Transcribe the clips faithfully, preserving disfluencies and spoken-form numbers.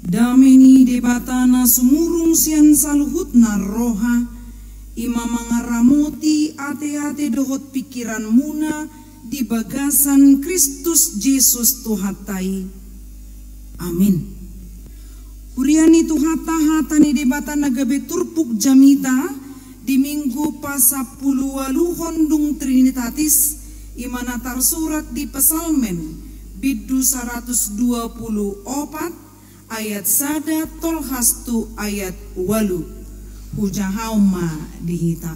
Dame ni Debata na sumurung sian saluhutna roha, i ma mangaramoti ateate dohot pingkiranmuna di bagasan Kristus Jesus Tuhanta i. Amin. Huria ni Tuhanta, hata ni Debata na gabe turpuk jamita di Minggu pasampuluualuhon dung Trinitatis, i ma na tarsurat di Psalmen bindu saratus dua pulu opat, ayat sada tolhas tu ayat ualu. Hujahaon ma di hita.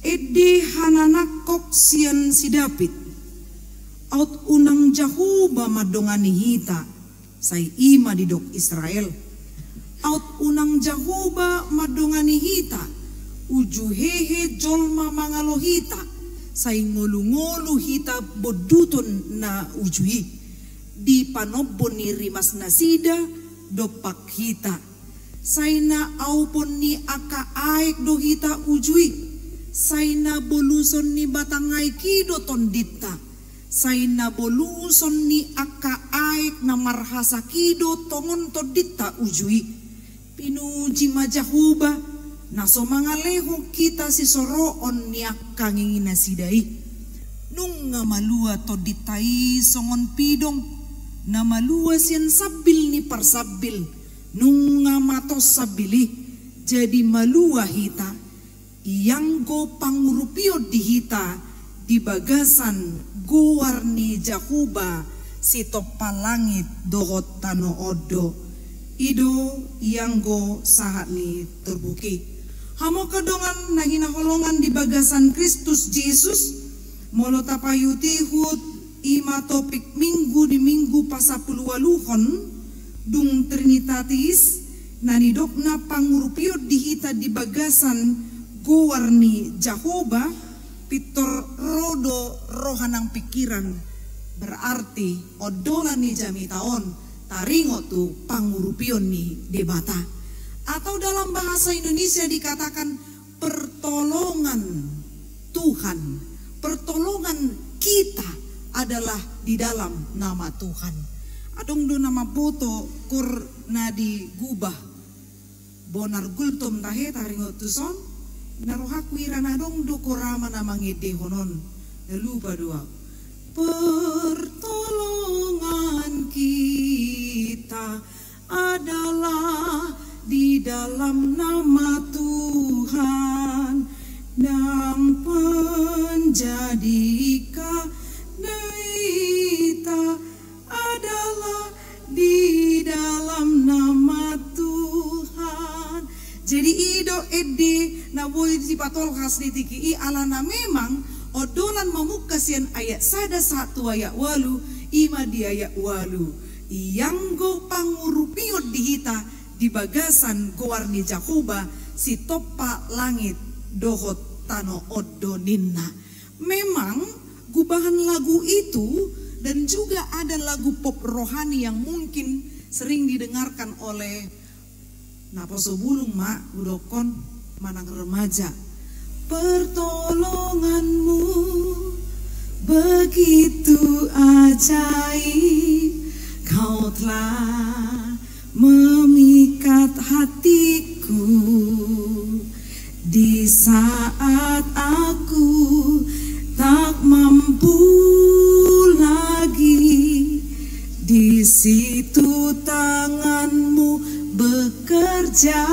Ende hananangkok sian si David, aut unang Jahowa mandongani hita, sai i ma didok Israel. Aut unang Jahowa mandongani hita, uju hehe jolma mangalo hita, sai ngolungolu hita bonduton na uju i. Di panombo ni rimas nasida dompak hita. Sai na aupon ni angka aek do hita uju i. Sai na boluson ni batang aek i do tondinta. Sai na boluson ni angka aek na marhasak i do tongon tondinta uju i. Pinuji ma Jahowa, na so mangalehon hita sisoroon ni angka ngingi nasida i. Nunga malua tondinta i songon pidong, na malua sian sambil ni parsambil, nunga matos sambil i, jadi malua hita. Ianggo pangurupion di hita di bagasan goar ni Jahowa sitompa langit dohot tano on do. I do ianggo sahat ni turpuk i. Hamu angka dongan na hinaholongan di bagasan Kristus Jesus, molo tapaihutihut i ma topik Minggu di Minggu pasampuluualuhon, dung Trinitatis, na nidokna pangurupion di hita di bagasan goar ni Jahowa, pintor ro do roha nang pingkiran, berarti ondolan ni jamita on taringot tu pangurupion ni Debata. Atau dalam bahasa Indonesia dikatakan pertolongan Tuhan, pertolongan kita adalah di dalam nama Tuhan. Adong do na mamboto kor na digubah. Bonar gultom tahe taringot tuson, na rohangku ira na adong do kor ama na mangendehon on, na lupa do au. Pertolongan kita adalah di dalam nama Tuhan, dan penjadi ka-, dari ta adalah di dalam nama Tuhan. Jadi i do ende na boi sipatolhas di tingki i, alana memang ondolan mamungka sian ayat sada sahat tu ayat ualu, i ma di ayat ualu. Ianggo pangurupion di hita di bagasan goar ni Jahowa sitompa langit dohot tano on do ninna. Memang gubahan lagu itu dan juga ada lagu pop rohani yang mungkin sering didengarkan oleh naposo bulung ma, hudokkon, manang remaja. Pertolonganmu begitu ajaib, kau telah memikat hatiku di saat aku tak mampu lagi. Di situ tanganmu bekerja.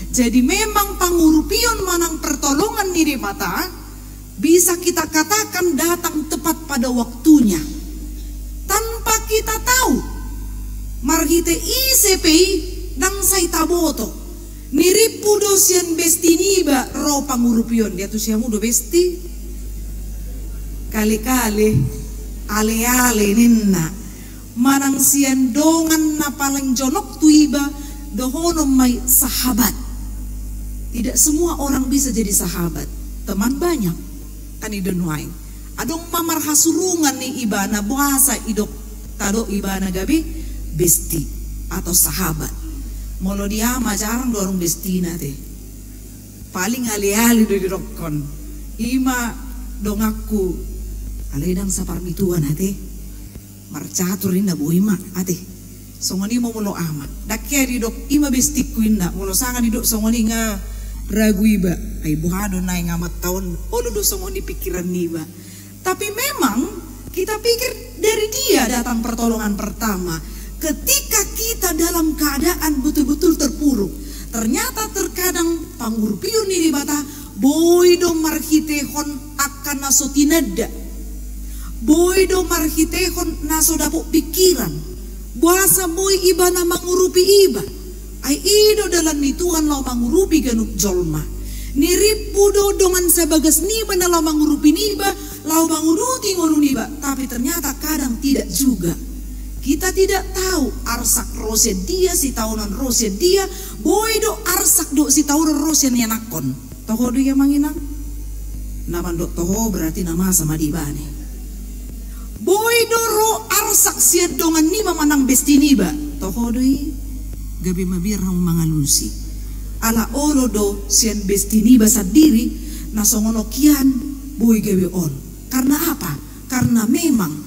Jadi memang pangurupion manang pertolongan ni Debata bisa kita katakan datang tepat pada waktunya. Tanpa kita tahu, marhite ise pe i, ndang sai taboto. Nirimpu do sian besti niba ro pangurupion, dia tu siamu do besti. Kale-kale, ale-ale ninna. Manang sian dongan na paling jonok tu iba, dohonon ma i sahabat. Tidak semua orang bisa jadi sahabat. Teman banyak. Kan i do nuaeng. Adong ma marhasurungan ni ibana, boasa idok, tadok ibana gabe besti atau sahabat. Molo di ama jarang do adong bestina te. Paling ale-ale do didokkon. I ma donganku. Alai ndang saparmituan ate. Marcatur ninna, boi ma ate. Songon i ma molo ama. Ndang hea didok i ma bestingku inna, molo sanga didok songon i nga ragu iba. Ai boha do naeng amanta on, olo do songon i pingkiran niba. Tapi memang kita pikir dari dia datang pertolongan pertama. Ketika kita dalam keadaan betul-betul terpuruk, ternyata terkadang pangurupion ni Debata boi do marhitehon angka na so tinanda. Boi do marhitehon na so dapot pingkiran. Boasa boi ibana mangurupi iba? Ai i do dalan ni Tuhan laho mangurupi ganup jolma. Nirimpu do dongan sabagas niba na laho mangurupi niba, laho manguduti ngolu niba, tapi ternyata kadang tidak juga. Kita tidak tahu arsak ro sian dia, sitaonon ro sian dia, boi do arsak dohot sitaonon ro sian ianakhon. Toho do i amang inang? Na mandok toho berarti na masa ma di ibana i. Boi do ro arsak sian dongan niba manang besti niba. Toho do i? Gabe mabiar hamu mangalusi. Ala olo do sian besti niba sandiri, na songon on hian boi gabe olo. Karena apa? Karena memang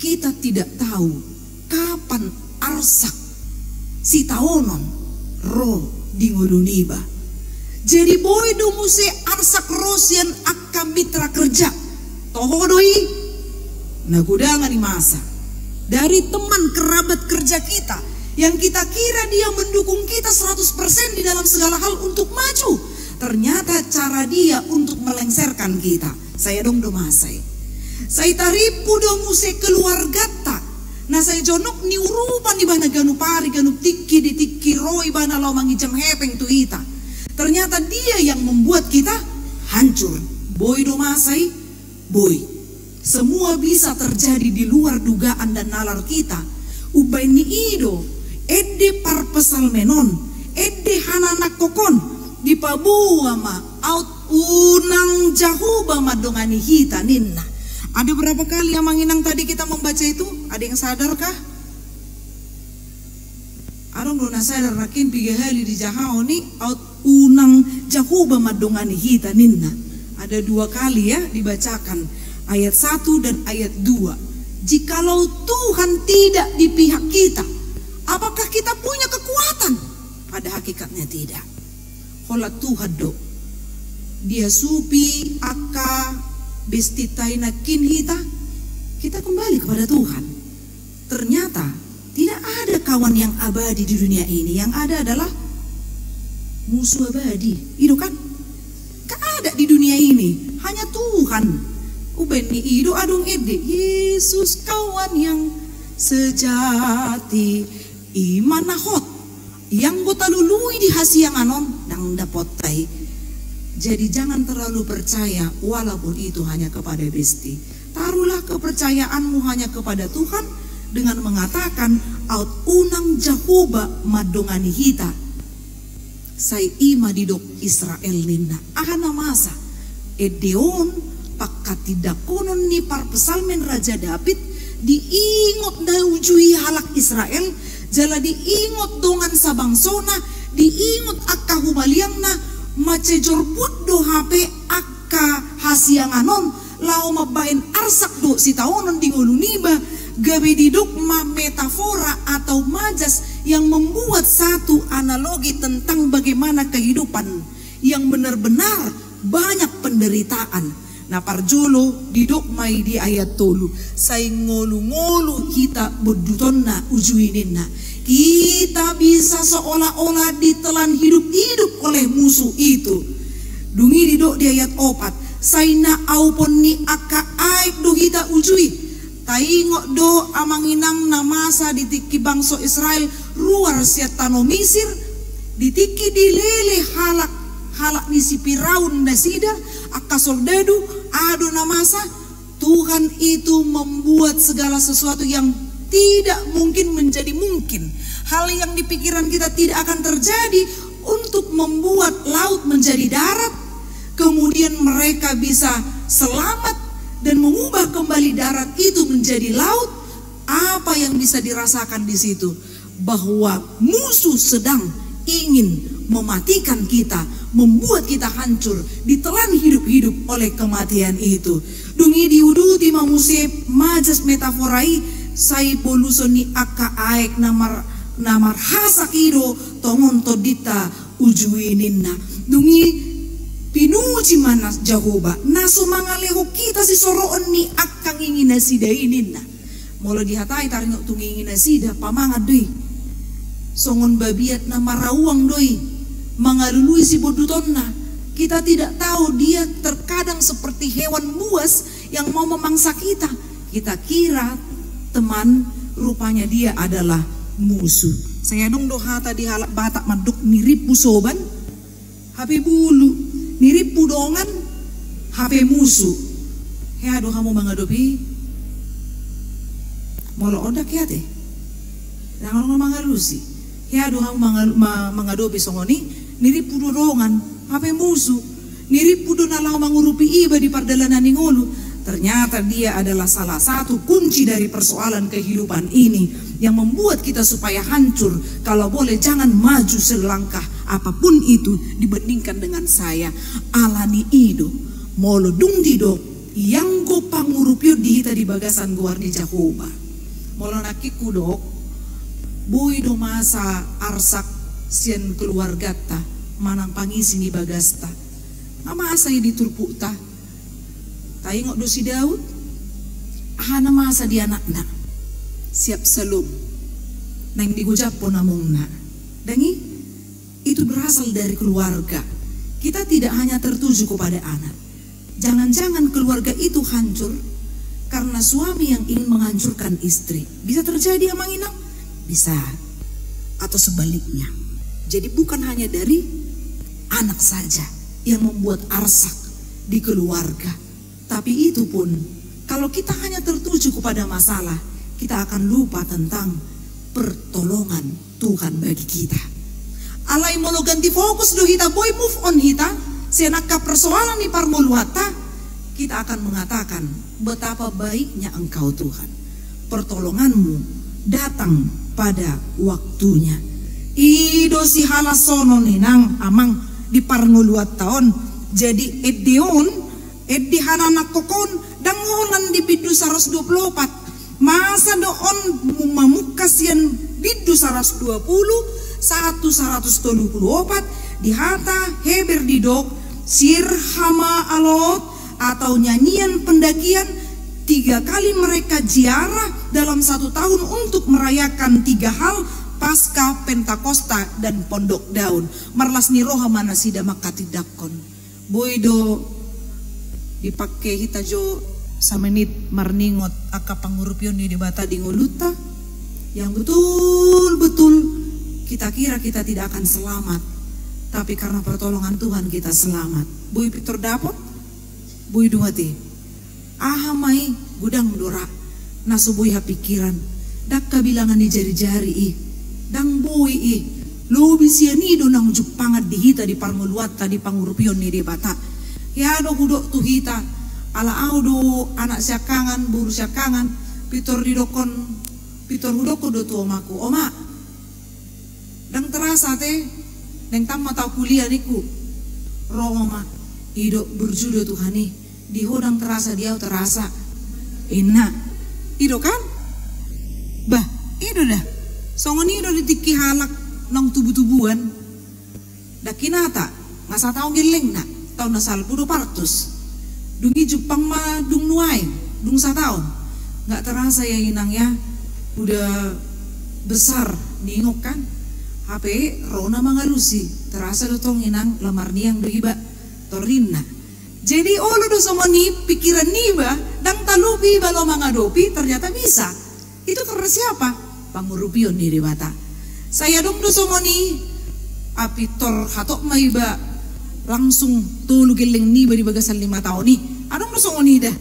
kita tidak tahu kapan arsak sitaonon ro di ngolu niba. Jadi boi do muse arsak ro sian angka mitra kerja. Toho do i? Na godang i masa. Dari teman kerabat kerja kita yang kita kira dia mendukung kita seratus persen di dalam segala hal untuk maju. Ternyata cara dia untuk melengsarkan kita. Sai adong do masa i. Sai tarimpu do muse keluarganta. Na sai jonok niurupan ibana ganup ari, ganup tingki, di tingki ro ibana laho manginjam hepeng tu hita. Ternyata dia yang membuat kita hancur. Boi do masa i? Boi. Semua bisa terjadi di luar dugaan dan nalar kita. Umbahen ni i do, ende parpsalmen on, ende hananangkok on, dipaboa ma, aut unang Jahowa mandongani hita ninna. Ada berapa kali amang inang tadi kita membaca itu? Ada yang sadarkah? Adong do na sadar nangkin piga hali dijahaon i, aut unang Jahowa mandongani hita ninna. Ada dua kali ya dibacakan, ayat satu dan ayat dua. Jikalau Tuhan tidak di pihak kita, apakah kita punya kekuatan? Pada hakikatnya tidak. Holan Tuhan do. Diasupi angka bestinta i nangkin hita, kita kembali kepada Tuhan. Ternyata tidak ada kawan yang abadi di dunia ini. Yang ada adalah musuh abadi. I do kan? Gak ada di dunia ini. Hanya Tuhan. Umbahen ni i do adong ende, Yesus kawan yang sejati. I ma na hot. Yang bo talului di hasiangan on, ndang dapotta i. Jadi jangan terlalu percaya walaupun itu hanya kepada besti. Taruhlah kepercayaanmu hanya kepada Tuhan dengan mengatakan, aut unang Jahowa mandongani hita. Sai i ma didok Israel ninna. Aha na masa? Ende on, pangkatindangkonon ni parpsalmen Raja Daud, diingot na ujui halak Israel, jala diingot dongan sabangsona, diingot angka humaliangna, mansai jorbut do hape angka hasiangan on, laho mambahen arsak dohot sitaonon di ngolu niba, gabe didok ma metafora atau majas yang membuat satu analogi tentang bagaimana kehidupan yang benar-benar banyak penderitaan. Na parjolo didok ma i di ayat tolu, sai ngolu-ngolu hita bondutonna ujui ninna. Kita bisa seolah-olah ditelan hidup-hidup oleh musuh itu. Dung i didok di ayat opat, sai na aupon ni angka aek do hita ujui. Taingot do amang inang na masa di tingki bangso Israel ruar sian tano Misir, di tingki dilele halak, halak ni si Firaun nasida, angka soldadu, aha do na masa, Tuhan itu membuat segala sesuatu yang tidak mungkin menjadi mungkin. Hal yang di pikiran kita tidak akan terjadi untuk membuat laut menjadi darat, kemudian mereka bisa selamat dan mengubah kembali darat itu menjadi laut. Apa yang bisa dirasakan di situ? Bahwa musuh sedang ingin mematikan kita, membuat kita hancur, ditelan hidup-hidup oleh kematian itu. Dung i diuduti ma muse majas metafora i, sai boluson ni angka aek na mar-, Na marhasak i do tongon tondinta uju i ninna. Dung i pinuji ma na Jahowa, na so mangalehon hita sisoroon ni angka ngingi nasida i ninna. Molo dihatai taringot tu ngingi nasida, pamangan do i. Songon babiat na marauang do i, mangalului sibondutonna. Kita tidak tahu dia terkadang seperti hewan buas yang mau memangsa kita. Kita kira teman, rupanya dia adalah musuh. Sai adong do hata di halak Batak mandok, nirimpu soban, hape bulu, nirimpu dongan, hape musu. Hea do hamu mangadopi? Molo on ndang hea te. Ndang adong na mangalusi. Hea do hamu mangal-, ma-, mangadopi songon i, nirimpu do dongan, hape musu. Nirimpu do na laho mangurupi iba di pardalanan ni ngolu. Ternyata dia adalah salah satu kunci dari persoalan kehidupan ini yang membuat kita supaya hancur. Kalau boleh, jangan maju selangkah apapun itu dibandingkan dengan saya. Alani i do, molo dung didok, ianggo pangurupion di hita di bagasan goar ni Jahowa. Molo nangkin hudok, boi do masa arsak sian keluarganta manang pangisi ni bagasta. Nga masa i di turpukta. Taingot do si Daud, aha na masa di anakna si Absalom, naeng digojaphon amongna. Dang i, itu berasal dari keluarga. Kita tidak hanya tertuju kepada anak. Jangan-jangan keluarga itu hancur karena suami yang ingin menghancurkan istri. Bisa terjadi, Amang Inang? Bisa. Atau sebaliknya. Jadi, bukan hanya dari anak saja yang membuat arsak di keluarga. Tapi itu pun, kalau kita hanya tertuju kepada masalah, kita akan lupa tentang pertolongan Tuhan bagi kita. Alai molo ganti fokus do hita, boi move on hita sian angka persoalan ni parngoluanta, kita akan mengatakan, "Betapa baiknya Engkau, Tuhan. Pertolonganmu datang pada waktunya." I do sihalasonon, Inang, Amang, di parngoluanta on. Jadi, ende on, ende hananangkok on, ndang holan di bindu saratus dua pulu opat. Masa do on mu-, mamungka sian bindu saratus dua pulu sahat tu saratus tolu pulu opat, di hata Heber didok, Sir Hama'alot, atau nyanyian pendakian, tiga kali mereka ziarah dalam satu tahun untuk merayakan tiga hal, Paskah, Pentakosta, dan Pondok Daun. Marlas ni roha ma nasida manghatindanghon. Boi do dipangke hita jo samenit marningot angka pangurupion ni Debata di ngolunta, yang betul-betul kita kira kita tidak akan selamat, tapi karena pertolongan Tuhan kita selamat. Boi pintor dapot? Boi do ate. Aha ma i? Godang do ra na so boi hapingkiran. Ndang habilangan ni jari-jari i. Ndang boi i. Lobi sian i do naung jumpangan di hita di parngoluanta, di pangurupion ni Debata. Hea do hudok tu hita, ala ahu do anak siangkangan, boru siangkangan, pintor didokkon, pintor hudokkon do tu omakku, "Oma, ndang terasa ate, naeng tammat ahu kuliah," ningku. Ro oma, "I do, burju do Tuhan i. Di ho ndang terasa, di ahu terasa," inna. I do kan? Bah, i do da. Songon i do di tingki halak naung tubu-tubuan. Ndang hinata, nga sataon gellengna, taon na salpu do partus. Dung i jumpang ma dung nuaeng, dung sataon. Nggak terasa ya, Inang, ya, udah besar, ningok kan. Hape ro na mangalusi, terasa do tong, Inang, lam marniang do iba, torinna. Jadi olo do songon i pingkiran niba, ndang talup iba laho mangadopi, ternyata bisa. Itu karena siapa? Pangurupion ni Debata. Sai adong do songon i, a, pintor hatop ma iba langsung tolu gelleng niba di bagasan lima taon i. Adong do songon i da.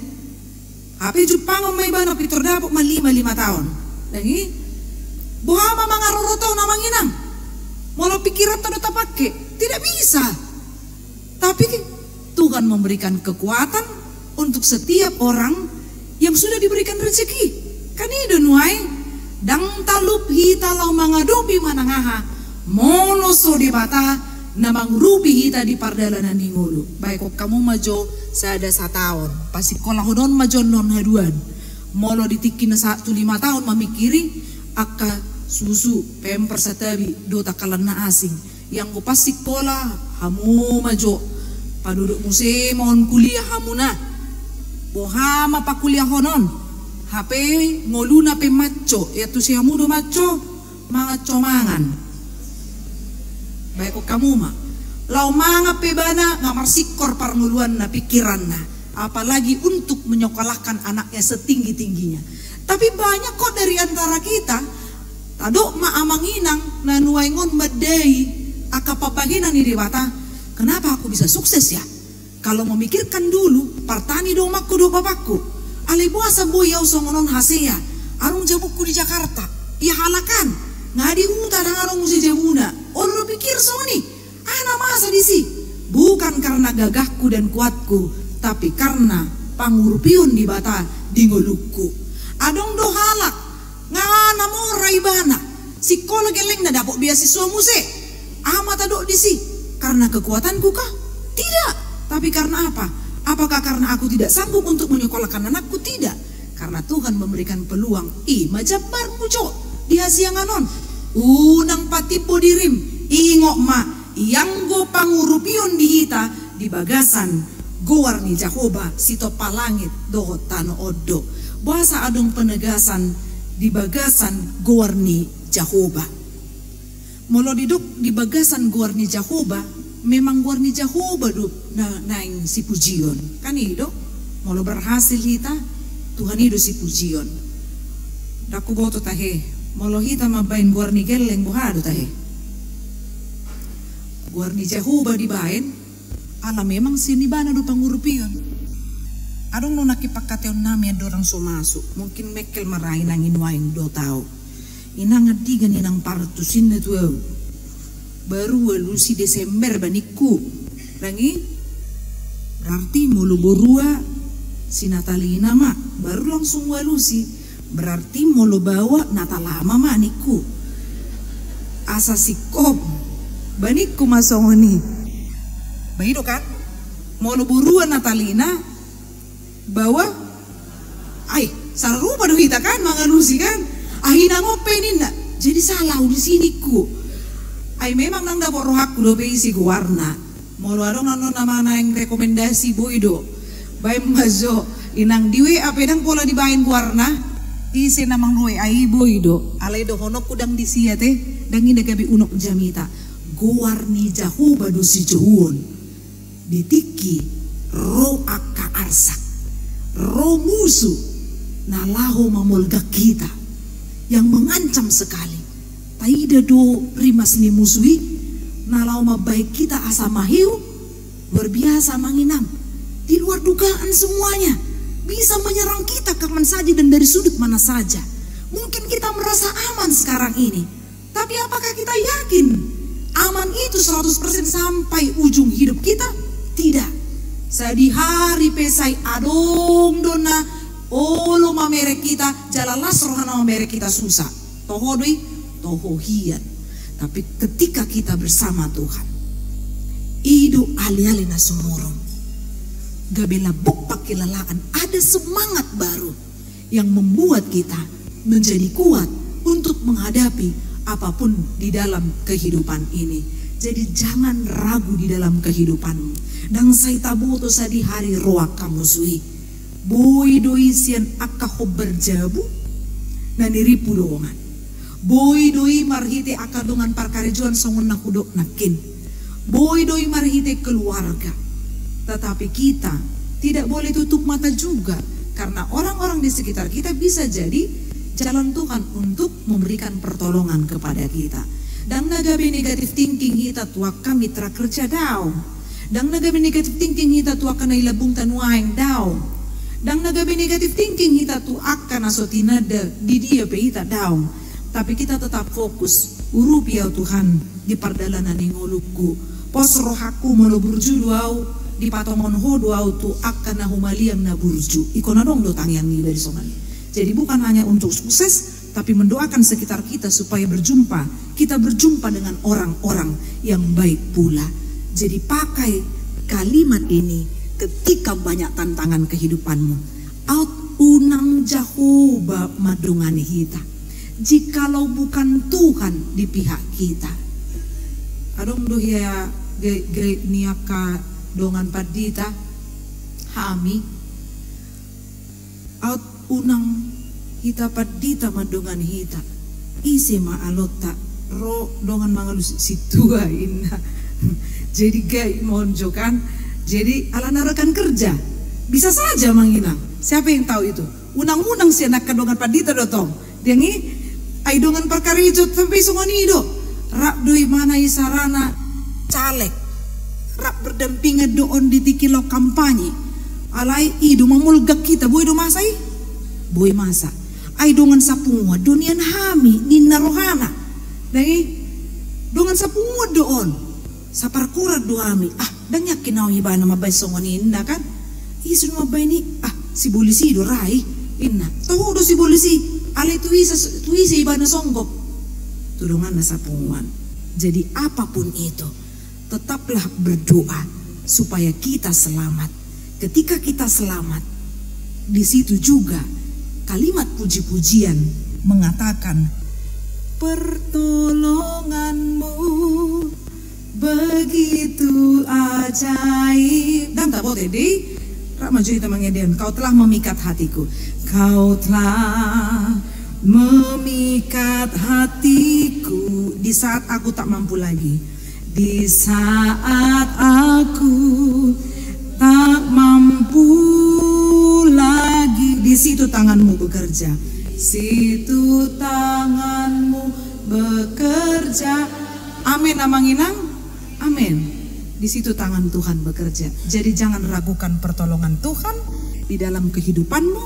Hape jumpangon ma ibana pintor dapot ma lima, lima taon. Dang i, boha ma mangarorot on, Amang Inang? Molo pingkiranta do tapangke, tidak bisa. Tapi Tuhan memberikan kekuatan untuk setiap orang yang sudah diberikan rezeki. Kan i do nuaeng, ndang talup hita laho mangadopi manang aha, molo so Debata na mangurupi hita di pardalanan ni ngolu. Baen hamu ma jo sada sataon, pasingkolahon ma jo annon haduan. Molo di tingki na sahat tu lima taon mamingkiri angka Susu, pampers, santabi, dohot angka lan na asing. Ianggo pansikola, hamu ma jo. Padodok muse ma on kuliah hamuna. Boha ma pakuliahon on. Hape ngoluna pe manco, iantusi hamu do manco, mangan co mangan. Baen hamu ma. Laho mangan pe ibana, nga marsingkor parngoluanna, pikiranna. Apalagi untuk menyekolahkan anaknya setinggi-tingginya. Tapi banyak kok dari antara kita, tadok ma amang inang na nuaeng on mandai angka pambahenan ni Debata. Kenapa aku bisa sukses ya? Kalau memikirkan dulu, partani do omakku dohot bapakku. Alai boasa boi au songon on hasea? Adong jabungku di Jakarta. Ia halakan. Nga di huta ndang adong muse jabuna. Olo do pikir songon i. Aha na masa disi? Bukan karena gagahku dan kuatku, tapi karena pangurupion ni Debata di ngolungku. Adong do halak, nga na mora ibana. Sikola gellengna, dapot beasiswa muse. Aha ma tadok disi? Karena kekuatanku kah? Tidak. Tapi karena apa? Apakah karena aku tidak sanggup untuk menyekolahkan anakku? Tidak. Karena Tuhan memberikan peluang. I ma jambarmu jo di hasiangan on. Unang patimbo dirim. Ingot ma, ianggo pangurupion di hita di bagasan goar ni Jahowa, sitompa langit dohot tano on do. Boasa adong penegasan di bagasan goar ni Jahowa? Molo didok di bagasan goar ni Jahowa, memang goar ni Jahowa do na naeng sipujion. Kan i do? Molo berhasil hita, Tuhan i do sipujion. Ndang huboto tahe, molo hita mambaen goar ni gelleng, boha do tahe? Goar ni Jahowa dibaen, ala memang sian ibana do pangurupion. Adong do nangkin pangkataionnami andorang so masuk, mungkin mengkel ma ra inang i nuaeng dohot au. Inang, andigan inang partusinna tu au. Baru ualusi Desember ba ningku. Ndang i? Berarti molo borua si Natalina ma, baru langsung ualusi. Berarti molo baoa Natal ama ma ningku. Asa singkop. Ba ningku ma songon i. Ba i do kan? Molo borua Natalina, baoa, ai, sararupa do hita kan, mangalusi kan? Ah, inang on pe ninna. Jadi salah au disi ningku. Ai memang ndang dapot rohangku dope ise goarna. Molo adong annon na manaeng rekomendasi, boi do. Baen ma jo, inang, di W A pe ndang pola dibaen goarna. Ise na mang W A i, boi do. Alai dohononku ndang disi ate, ndang i na gabe unok jamita. Goar ni Jahowa do sijouon. Di tingki ro angka arsak, ro musu na laho mamolgak hita, yang mengancam sekali. Taida do rimas ni musu i na laho mambaen hita asa maheu. Luar biasa, amang inang. Di luar dugaan semuanya. Bisa menyerang kita kapan saja dan dari sudut mana saja. Mungkin kita merasa aman sekarang ini. Tapi apakah kita yakin aman itu seratus persen sampai ujung hidup kita? Tidak. Sadihari pe sai adong do na olo mamereng hita, jala las rohana mamereng hita susa. Toho do i, toho hian. Tapi ketika kita bersama Tuhan, i do ale-ale na sumurung. Gabe lambok pangkilalaan, ada semangat baru yang membuat kita menjadi kuat untuk menghadapi apapun di dalam kehidupan ini. Jadi jangan ragu di dalam kehidupanmu. Ndang sai taboto sadihari ro angka musu i. Boi do i sian angka hombar jabu na nirimpu dongan. Boi do i marhite angka dongan parkarejoan songon na hudok nangkin. Boi do i marhite keluarga. Tetapi kita tidak boleh tutup mata juga, karena orang-orang di sekitar kita bisa jadi jalan Tuhan untuk memberikan pertolongan kepada kita. Ndang na gabe negative thinking hita tu angka mitra kerja, daong. Ndang na gabe negative thinking hita tu angka na i lambungta nuaeng, daong. Ndang na gabe negative thinking hita tu angka na so tinanda di dia pe hita, daong. Tapi kita tetap fokus, urupi au Tuhan di pardalanan ni ngolungku. Pos rohangku molo burju do au, dipatongon Ho do au tu angka na humaliang na burju. Ingkon adong do tangiang niba di songon i. Jadi bukan hanya untuk sukses, tapi mendoakan sekitar kita supaya berjumpa, kita berjumpa dengan orang-orang yang baik pula. Jadi pakai kalimat ini ketika banyak tantangan kehidupanmu. Aut unang Jahowa mandongani hita. jikalau bukan Tuhan di pihak kita. Adong do hea gait-gait ni angka dongan pandita hami, aut unang hita pandita mandongani hita. Ise ma alonta, ro dongan mangalusi sintua inna. Jadi gait ma on jo kan. Jadi alana rekan kerja. Bisa saja manginang. Siapa yang tahu itu? Unang-unang sian angka dongan pandita do tong. Dia ngi, ai dongan parkarejo sampe songon i do. Rap do ibana isarana caleg. Rap berdampingan do on di tingki laho kampanye. Alai i do mamolgak hita, boi do masa i? Boi masa. Ai dongan sapunguan do nian hami, ninna rohana. Dia ngi, dongan sapunguan do on. Saparkoran do hami, ah, ndang yakin au ibana mambaen songon i inna kan. Ise do mambaen i, ah, si bolis i do ra i, inna. Toho do si bolis i, alai tu ise, tu ise ibana songgop? Tu donganna sapunguan. Jadi apapun itu, tetaplah berdoa supaya kita selamat. Ketika kita selamat, di situ juga kalimat puji-pujian mengatakan, pertolonganmu begitu ajaib. Ndang taboto dei, rap ma jo hita mangideon, kau telah memikat hatiku. Kau telah memikat hatiku di saat aku tak mampu lagi. Di saat aku tak mampu lagi, di situ tanganmu bekerja. Situ tanganmu bekerja. Amin, Amang Inang. Amin. Di situ tangan Tuhan bekerja. Jadi jangan ragukan pertolongan Tuhan di dalam kehidupanmu,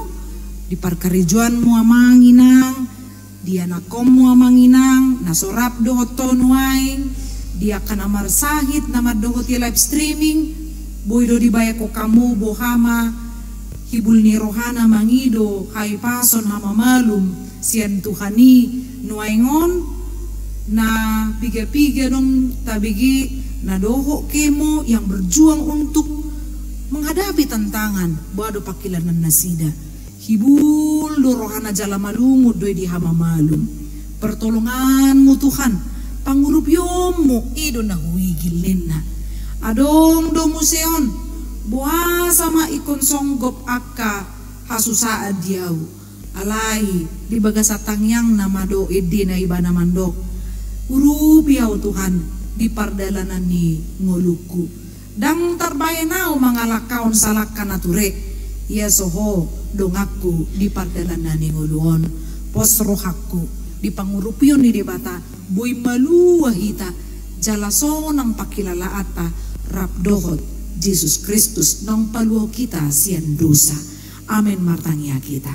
di parkarejoanmu, Amang Inang, di anakkonmu, Amang Inang, na so rap dohot ho nuaeng, di angka na marsahit na mandohoti live streaming. Boi do dibaen hamu, boha ma hibul ni rohana mangido hahipason, hamamalum sian Tuhan i nuaeng on. Na piga-piga adong tabege na dohot kemo yang berjuang untuk menghadapi tantangan, boha do pangkilalaan nasida. Hibul do rohana jala malungun do i di hamamalum. Pertolonganmu Tuhan, pangurupionmu i do na huigil ninna. Adong do muse on, boasa ma ingkon songgop angka hasusaan di ahu. Alai di bagasan tangiangna ma do endena ibana mandok, urupi ahu Tuhan di pardalanan ni ngolungku. Ndang tarbaen ahu mangalangkahon salangka na ture, ia so ho donganku di pardalanan ni ngolu on. Pos rohangku di pangurupion ni Debata, boi malua hita jala sonang pangkilalaanta rap dohot Jesus Kristus naung paluahon hita sian dosa. Amen. Martangiang hita.